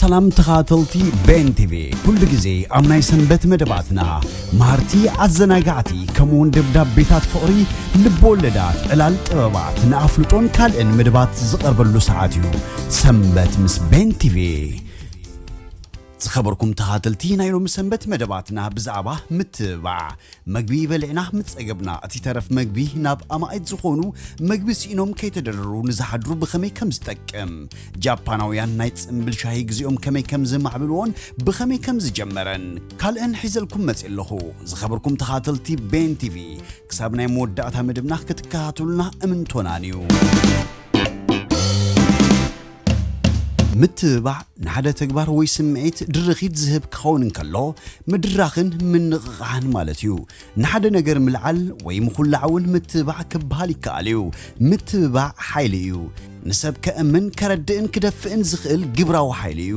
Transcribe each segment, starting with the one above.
ሰላም ተኻተልቲ ቤን ቲቪ፣ ኩሉ ግዜ ኣብ ናይ ሰንበት መደባትና መሃርቲ፣ ኣዘናጋዕቲ፣ ከምኡውን ደብዳቤታት ፍቕሪ፣ ልብ ወለዳት፣ ዕላል ጥበባት፣ ንኣፍልጦን ካልእን መደባት ዝቐርበሉ ሰዓት እዩ። ሰንበት ምስ ቤን ቲቪ። ዝኸበርኩም ተኻተልቲ ናይ ሎሚ ሰንበት መደባትና ብዛዕባ ምትብባዕ፣ መግቢ በሊዕና ምስ ጸገብና፣ እቲ ተረፍ መግቢ ናብ ኣማኢት ዝኾኑ መግቢ ስኢኖም ከይተደረሩ ንዝሓድሩ ብኸመይ ከም ዝጠቅም፣ ጃፓናውያን ናይ ጽምብል ሻሂ ግዜኦም ከመይ ከም ዘማዕብልዎን ብኸመይ ከም ዝጀመረን ካልእን ሒዘልኩም መጺእ ኣለኹ። ዝኸበርኩም ተኻተልቲ ቤን ቲቪ፣ ክሳብ ናይ መወዳእታ መደብና ክትከታተሉና እምንቶናን እዩ። ምትብባዕ ንሓደ ተግባር ወይ ስምዒት ድርኺት ዝህብ ክኸውን እንከሎ፣ ምድራኽን ምንቕቓሕን ማለት እዩ። ንሓደ ነገር ምልዓል ወይ ምኹላዕ እውን ምትብባዕ ክበሃል ይከኣል እዩ። ምትብባዕ ሓይሊ እዩ። ንሰብ ከእምን ከረድእን ክደፍእን ዝኽእል ግብራዊ ሓይሊ እዩ።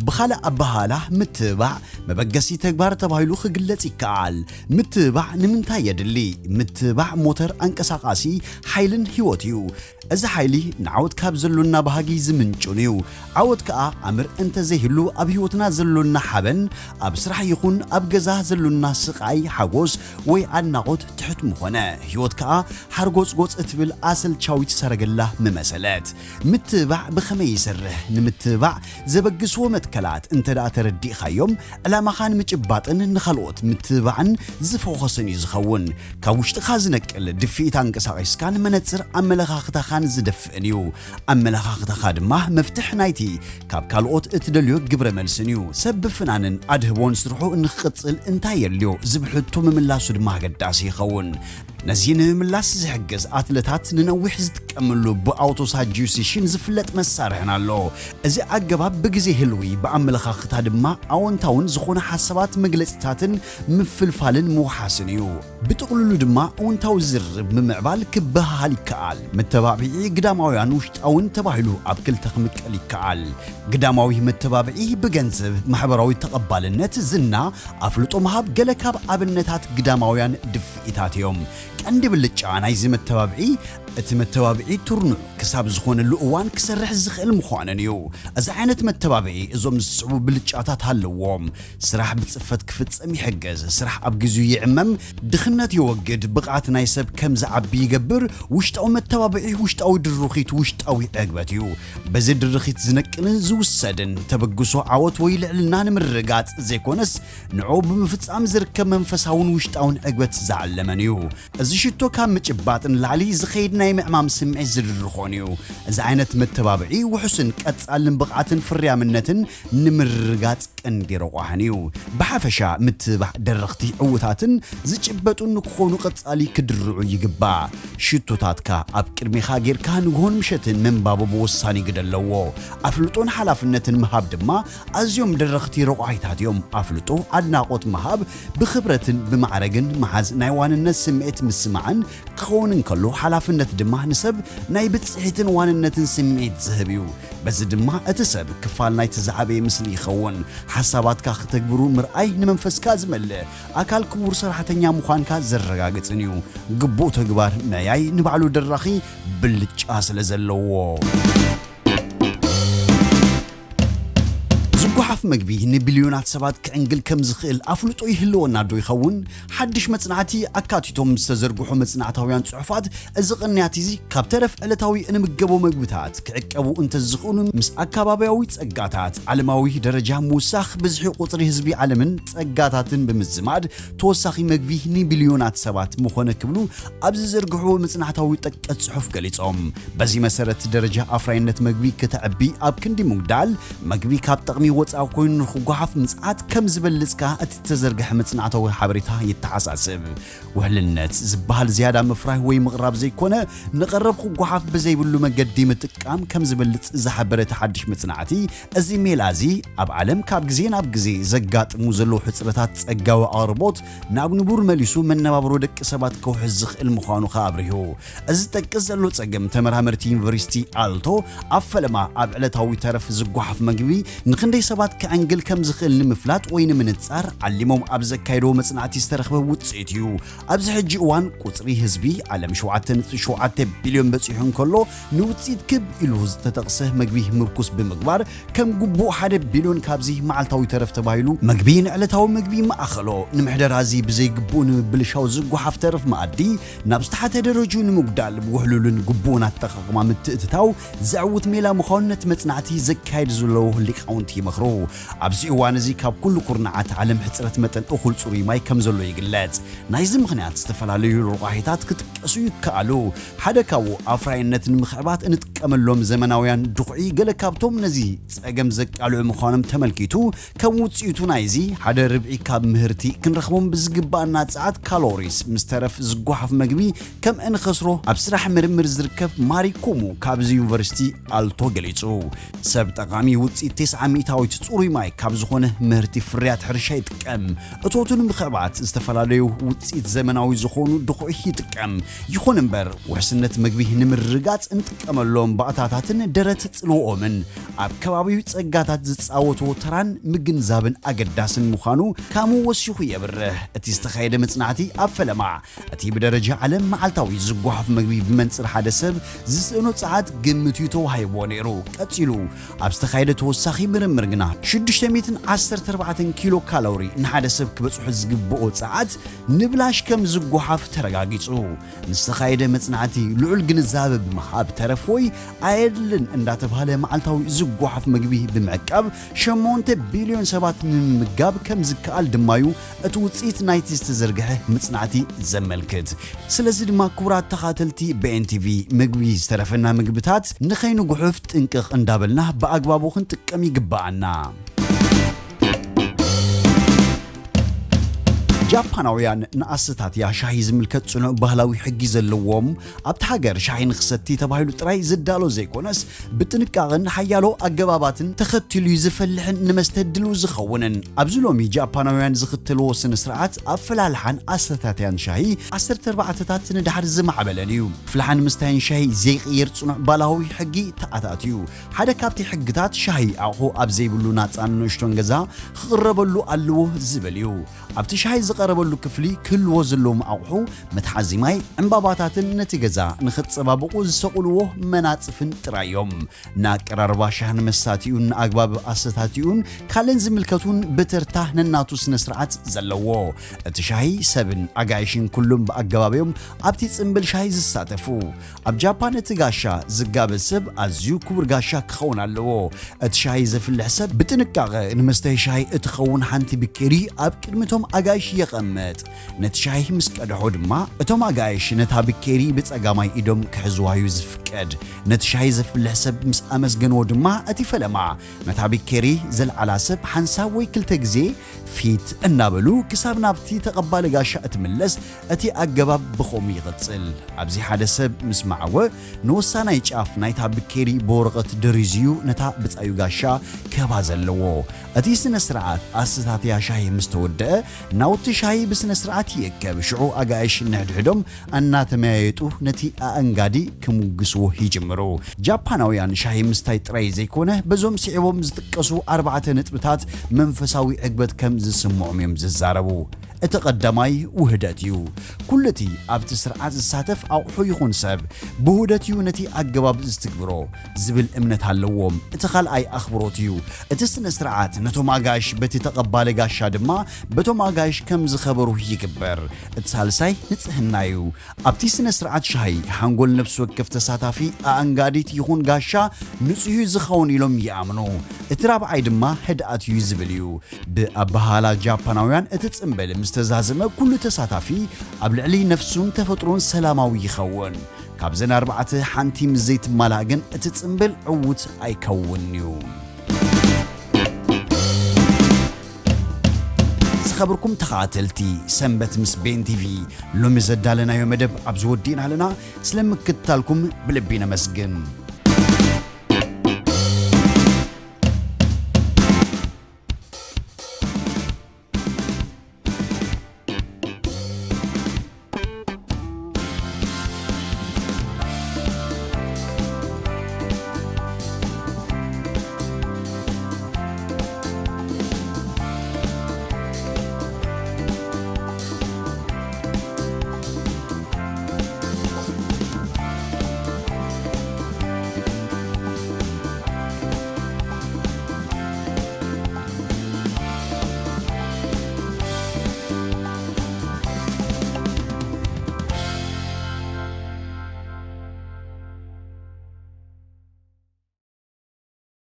ብኻልእ ኣበሃህላ፣ ምትብባዕ መበገሲ ተግባር ተባሂሉ ክግለጽ ይከኣል። ምትብባዕ ንምንታይ የድሊ? ምትብባዕ ሞተር ኣንቀሳቓሲ ሓይልን ህይወት እዩ። እዚ ሓይሊ ንዓወት ካብ ዘሎና ባህጊ ዝምንጩን እዩ። ዓወት ከኣ ኣምር እንተ ዘይህሉ፣ ኣብ ህይወትና ዘሎና ሓበን፣ ኣብ ስራሕ ይኹን ኣብ ገዛ ዘሎና ስቓይ፣ ሓጎስ ወይ ኣድናቖት ትሑት ምኾነ። ህይወት ከኣ ሓርጎጽጎጽ እትብል ኣሰልቻዊት ሰረገላ ምመሰለት። ምትብባዕ ብኸመይ ይሰርሕ? ንምትብባዕ ዘበግስዎ መትከላት እንተ ደኣ ተረዲእኻዮም፣ ዕላማኻ ንምጭባጥን ንኻልኦት ምትብባዕን ዝፎኸስን እዩ ዝኸውን። ካብ ውሽጥኻ ዝነቅል ድፍኢት ኣንቀሳቒስካን መነጽር ኣመለኻኽታኻን ዝደፍእን እዩ። ኣመለኻኽታኻ ድማ መፍትሕ ናይቲ ካብ ካልኦት እትደልዮ ግብረ መልስን እዩ። ሰብ ብፍናንን ኣድህቦን ስርሑ ንክቕጽል እንታይ የድልዮ ዝብል ሕቶ ምምላሱ ድማ ኣገዳሲ ይኸውን። ነዚ ንምምላስ ዝሕግዝ ኣትለታት ንነዊሕ ዝጥቀምሉ ብኣውቶሳጂዩሲሽን ዝፍለጥ መሳርሕን ኣሎ። እዚ ኣገባብ ብግዜ ህልዊ ብኣመለኻኽታ ድማ ኣወንታውን ዝኾነ ሓሳባት መግለጺታትን ምፍልፋልን ምውሓስን እዩ። ብጥቕልሉ ድማ ኣወንታዊ ዝርርብ ምምዕባል ክበሃሃል ይከኣል። መተባብዒ ግዳማውያን ውሽጣውን ተባሂሉ ኣብ ክልተ ክምቀል ይከኣል። ግዳማዊ መተባብዒ ብገንዘብ፣ ማሕበራዊ ተቐባልነት፣ ዝና፣ ኣፍልጦ ምሃብ ገለ ካብ ኣብነታት ግዳማውያን ድፍኢታት እዮም። ቀንዲ ብልጫ ናይዚ መተባብዒ፣ እቲ መተባብዒ ትርኑዕ ክሳብ ዝኾነሉ እዋን ክሰርሕ ዝኽእል ምዃኑን እዩ። እዚ ዓይነት መተባብዒ እዞም ዝስዕቡ ብልጫታት ኣለዎም። ስራሕ ብጽፈት ክፍጸም ይሕግዝ። ስራሕ ኣብ ግዜኡ ይዕመም፣ ድኽነት የወግድ፣ ብቕዓት ናይ ሰብ ከም ዝዓቢ ይገብር፣ ውሽጣዊ መተባብዒ ውሽጣዊ ድርኺት ውሽጣዊ ዕግበት እዩ። በዚ ድርኺት ዝነቅልን ዝውሰድን ተበግሶ ዓወት ወይ ልዕልና ንምርግጋጽ ዘይኮነስ፣ ንዕኡ ብምፍጻም ዝርከብ መንፈሳውን ውሽጣውን ዕግበት ዝዓለመን እዩ። እዚ ሽቶ ካብ ምጭባጥ ንላዕሊ ዝኸይድ ናይ ምዕማም ስምዒት ዝድርኾን እዩ። እዚ ዓይነት መተባብዒ ውሑስን ቀጻልን ብቕዓትን ፍርያምነትን ንምርግጋጽ ቀንዲ ረቋሕን እዩ። ብሓፈሻ ምትብባዕ ደረኽቲ ዕዉታትን ዝጭበጡን ንክኾኑ ቀጻሊ ክድርዑ ይግባእ። ሽቶታትካ ኣብ ቅድሜኻ ጌርካ ንግሆን ምሸትን ምንባቡ ብወሳኒ ግደ ኣለዎ። ኣፍልጦን ሓላፍነትን ምሃብ ድማ ኣዝዮም ደረኽቲ ረቋሒታት እዮም። ኣፍልጦ፣ ኣድናቖት ምሃብ ብኽብረትን ብማዕረግን ምሓዝ ናይ ዋንነት ስምዒት ምስማዕን ክኸውን እንከሎ፣ ሓላፍነት ድማ ንሰብ ናይ ብጽሒትን ዋንነትን ስምዒት ዝህብ እዩ። በዚ ድማ እቲ ሰብ ክፋል ናይቲ ዝዓበየ ምስሊ ይኸውን። ሓሳባትካ ክተግብሩ ምርኣይ ንመንፈስካ ዝመልእ፣ ኣካል ክቡር ሰራሕተኛ ምዃንካ ዘረጋግጽን እዩ። ግቡእ ተግባር ምዕያይ ንባዕሉ ደራኺ ብልጫ ስለ ዘለዎ። ዝጓሓፍ መግቢ ንቢልዮናት ሰባት ክዕንግል ከም ዝኽእል ኣፍልጦ ይህልወና ዶ ይኸውን? ሓድሽ መጽናዕቲ ኣካቲቶም ዝተዘርግሑ መጽናዕታውያን ጽሑፋት፣ እዚ ቅንያት እዚ ካብ ተረፍ ዕለታዊ እንምገቦ መግብታት ክዕቀቡ እንተዝኽእሉ፣ ምስ ኣካባብያዊ ጸጋታት፣ ዓለማዊ ደረጃ ምውሳኽ፣ ብዝሒ ቁጽሪ ህዝቢ ዓለምን ጸጋታትን ብምዝማድ፣ ተወሳኺ መግቢ ንቢልዮናት ሰባት ምኾነ ክብሉ ኣብ ዝዘርግሕዎ መጽናዕታዊ ጠቀስ ጽሑፍ ገሊጾም። በዚ መሰረት፣ ደረጃ ኣፍራይነት መግቢ ክተዕቢ ኣብ ክንዲ ምጉዳል፣ መግቢ ካብ ጠቕሚ ወጻኢ ኮይኑ ንኽጓሓፍ ምጽዓት ከም ዝበልጽ ከኣ እቲ ዝተዘርግሐ መጽናዕታዊ ሓበሬታ የተሓሳስብ። ውሕልነት ዝበሃል ዝያዳ ምፍራይ ወይ ምቕራብ ዘይኮነ፣ ንቐረብ ክጓሓፍ ብዘይብሉ መገዲ ምጥቃም ከም ዝበልጽ ዝሓበረ እቲ ሓድሽ መጽናዕቲ፣ እዚ ሜላ እዚ ኣብ ዓለም ካብ ግዜ ናብ ግዜ ዘጋጥሙ ዘለዉ ሕጽረታት ጸጋዊ ኣቕርቦት ናብ ንቡር መሊሱ መነባብሮ ደቂ ሰባት ከውሕስ ዝኽእል ምዃኑ ከኣ ኣብሪሁ። እዚ ዝጠቅስ ዘሎ ጸገም፣ ተመራመርቲ ዩኒቨርሲቲ ኣልቶ ኣብ ፈለማ ኣብ ዕለታዊ ተረፍ ዝጓሓፍ መግቢ ንኽንደይ ሰባት ክዕንግል ከም ዝኽእል ንምፍላጥ ወይ ንምንጻር ዓሊሞም ኣብ ዘካየድዎ መጽናዕቲ ዝተረኽበ ውጽኢት እዩ። ኣብዚ ሕጂ እዋን ቁጽሪ ህዝቢ ዓለም ሸውዓተ ነጥቢ ሸውዓተ ቢልዮን በጺሑ እንከሎ፣ ንውጽኢት ክብ ኢሉ ዝተጠቕሰ መግቢ ምርኩስ ብምግባር፣ ከም ግቡእ ሓደ ቢልዮን ካብዚ መዓልታዊ ተረፍ ተባሂሉ መግቢ ንዕለታዊ መግቢ ይመኣኸሎ። ንምሕደራ እዚ ብዘይግቡእ ንምብልሻው ዝጓሓፍ ተረፍ መኣዲ ናብ ዝተሓተ ደረጅኡ ንምጉዳል ብውሕሉልን ግቡእን ኣጠቓቕማ ምትእትታው ዘዕውት ሜላ ምዃኑ ነቲ መጽናዕቲ ዘካየዱ ዘለዉ ሊቃውንቲ ይመኽሩ። ኣብዚ እዋን እዚ ካብ ኩሉ ኩርናዓት ዓለም ሕጽረት መጠን እኹል ጽሩይ ማይ ከም ዘሎ ይግለጽ። ናይዚ ምኽንያት ዝተፈላለዩ ረቋሒታት ክጥቀሱ ይከኣሉ። ሓደ ካብኡ ኣፍራይነት ንምኽዕባት እንጥቀመሎም ዘመናውያን ድኹዒ ገለ ካብቶም ነዚ ጸገም ዘቃልዑ ምዃኖም ተመልኪቱ፣ ከም ውጽኢቱ ናይዚ ሓደ ርብዒ ካብ ምህርቲ ክንረኽቦም ብዝግባኣና ጸዓት ካሎሪስ ምስ ተረፍ ዝጓሓፍ መግቢ ከም እንኸስሮ ኣብ ስራሕ ምርምር ዝርከብ ማሪ ኩሙ ካብዚ ዩኒቨርሲቲ ኣልቶ ገሊጹ። ሰብ ጠቓሚ ውጽኢት ተስዓ ሚእታዊት ጽሩይ ማይ ካብ ዝኾነ ምህርቲ ፍርያት ሕርሻ ይጥቀም። እቶቱ ንምኽዕባት ዝተፈላለዩ ውጽኢት ዘመናዊ ዝኾኑ ድኹዒ ይጥቀም። ይኹን እምበር ውሕስነት መግቢ ንምርግጋጽ እንጥቀመሎም ባእታታትን ደረት ጽልዎኦምን ኣብ ከባቢዊ ጸጋታት ዝጻወትዎ ተራን ምግንዛብን ኣገዳስን ምዃኑ ካሙ ወሲኹ የብርህ። እቲ ዝተኻየደ መጽናዕቲ ኣብ ፈለማ እቲ ብደረጃ ዓለም መዓልታዊ ዝጓሓፍ መግቢ ብመንጽር ሓደ ሰብ ዝስእኖ ጸዓት ግምት እዩ ተዋሂብዎ ነይሩ። ቀጺሉ ኣብ ዝተኻየደ ተወሳኺ ምርምር ግና ሽዱሽተ ሚእትን ዓሰርተ ኣርባዕተን ኪሎ ካሎሪ ንሓደ ሰብ ክበጽሖ ዝግብኦ ጸዓት ንብላሽ ከም ዝጓሓፍ ተረጋጊጹ። ንዝተኻየደ መጽናዕቲ ልዑል ግንዛበ ብምሃብ ተረፍ ወይ ኣየድልን እንዳተባሃለ መዓልታዊ ዝጓሓፍ መግቢ ብምዕቃብ ሸሞንተ ቢልዮን ሰባት ንምምጋብ ከም ዝከኣል ድማዩ እቲ ውጽኢት ናይቲ ዝተዘርግሐ መጽናዕቲ ዘመልክት። ስለዚ ድማ ክቡራት ተኻተልቲ ቢ ኤን ቲ ቪ ምግቢ ዝተረፈና ምግብታት ንኸይንጉሕፍ ጥንቅቕ እንዳበልና ብኣግባቡ ክንጥቀም ይግባኣና። ጃፓናውያን ንኣሰታትያ ሻሂ ዝምልከት ጽኑዕ ባህላዊ ሕጊ ዘለዎም፣ ኣብቲ ሃገር ሻሂ ንኽሰቲ ተባሂሉ ጥራይ ዝዳሎ ዘይኮነስ ብጥንቃቕን ሓያሎ ኣገባባትን ተኸቲሉ እዩ ዝፈልሕን ንመስተ ድልው ዝኸውንን። ኣብዚ ሎሚ ጃፓናውያን ዝኽተልዎ ስነ ስርዓት ኣፈላልሓን ኣሰታትያን ሻሂ ዓሰርተ ኣርባዕተታት ንድሓር ዝማዕበለን እዩ። ፍልሓን ምስታይን ሻሂ ዘይቅየር ጽኑዕ ባህላዊ ሕጊ ተኣታትዩ። ሓደ ካብቲ ሕግታት ሻሂ ኣቑሑ ኣብ ዘይብሉ ናጻን ንእሽቶን ገዛ ክቕረበሉ ኣለዎ ዝብል እዩ። ኣብቲ ሻሂ ዝቐረበሉ ክፍሊ ክህልዎ ዘለዎም ኣቑሑ፣ መትሓዚ ማይ፣ ዕምባባታትን ነቲ ገዛ ንኸጸባብቑ ዝሰቕልዎ መናጽፍን ጥራይ እዮም። ንኣቀራርባ ሻህን መሳቲኡን ንኣግባብ ኣሰታቲኡን ካልእን ዝምልከቱን ብተርታ ነናቱ ስነ ስርዓት ዘለዎ። እቲ ሻሂ ሰብን ኣጋይሽን ኩሉም ብኣገባብ እዮም ኣብቲ ጽምብል ሻሂ ዝሳተፉ። ኣብ ጃፓን እቲ ጋሻ ዝጋበዝ ሰብ ኣዝዩ ክቡር ጋሻ ክኸውን ኣለዎ። እቲ ሻሂ ዘፍልሕ ሰብ ብጥንቃቐ ንመስተዪ ሻሂ እትኸውን ሓንቲ ብኬሪ ኣብ ቅድሚ እቶም ኣጋይሽ የቐምጥ። ነቲ ሻሂ ምስ ቀድሖ ድማ እቶም ኣጋይሽ ነታ ብኬሪ ብጸጋማይ ኢዶም ክሕዝዋ እዩ ዝፍቀድ። ነቲ ሻሂ ዘፍልሕ ሰብ ምስ ኣመስገንዎ ድማ እቲ ፈለማ ነታ ብኬሪ ዘልዓላ ሰብ ሓንሳብ ወይ ክልተ ግዜ ፊት እናበሉ ክሳብ ናብቲ ተቐባሊ ጋሻ እትምለስ እቲ ኣገባብ ብኸምኡ ይቕጽል። ኣብዚ ሓደ ሰብ ምስ መዓወ ንወሳናይ ጫፍ ናይታ ብኬሪ ብወረቐት ደሪዙ እዩ ነታ ብጻዩ ጋሻ ክህባ ዘለዎ። እቲ ስነ ስርዓት ኣሰታትያ ሻሂ ምስ ተወደአ ናውቲ ሻሂ ብስነ ስርዓት ይእከብ። ሽዑ ኣጋይሽ ንሕድሕዶም እናተመያየጡ ነቲ ኣእንጋዲ ክምጉስዎ ይጅምሩ። ጃፓናውያን ሻሂ ምስታይ ጥራይ ዘይኮነ በዞም ስዒቦም ዝጥቀሱ ኣርባዕተ ነጥብታት መንፈሳዊ ዕግበት ከም ዝስምዖም እዮም ዝዛረቡ። እቲ ቀዳማይ ውህደት እዩ። ኩሉ እቲ ኣብቲ ስርዓት ዝሳተፍ ኣቑሑ ይኹን ሰብ ብውህደት እዩ ነቲ ኣገባብ ዝትግብሮ ዝብል እምነት ኣለዎም። እቲ ካልኣይ ኣኽብሮት እዩ። እቲ ስነ ስርዓት ነቶም ኣጋይሽ በቲ ተቐባሊ ጋሻ ድማ በቶም ኣጋይሽ ከም ዝኸበሩ ይግበር። እቲ ሳልሳይ ንጽህና እዩ። ኣብቲ ስነ ስርዓት ሻሂ ሓንጎል ነፍሲ ወከፍ ተሳታፊ ኣእንጋዲት ይኹን ጋሻ ንጹህ እዩ ዝኸውን ኢሎም ይኣምኑ። እቲ ራብዓይ ድማ ህድኣት እዩ ዝብል እዩ። ብኣበሃህላ ጃፓናውያን እቲ ጽምብል ምስ ተዛዘመ ኩሉ ተሳታፊ ኣብ ልዕሊ ነፍሱን ተፈጥሮን ሰላማዊ ይኸውን። ካብዘን ኣርባዕተ ሓንቲ ምስ ዘይትማላእ ግን እቲ ጽምብል ዕዉት ኣይከውንን እዩ። ዝኸበርኩም ተኸታተልቲ ሰንበት ምስ ቤን ቲቪ ሎሚ ዘዳለናዮ መደብ ኣብዚ ወዲእና ኣለና። ስለምክትታልኩም ብልቢ ነመስግን።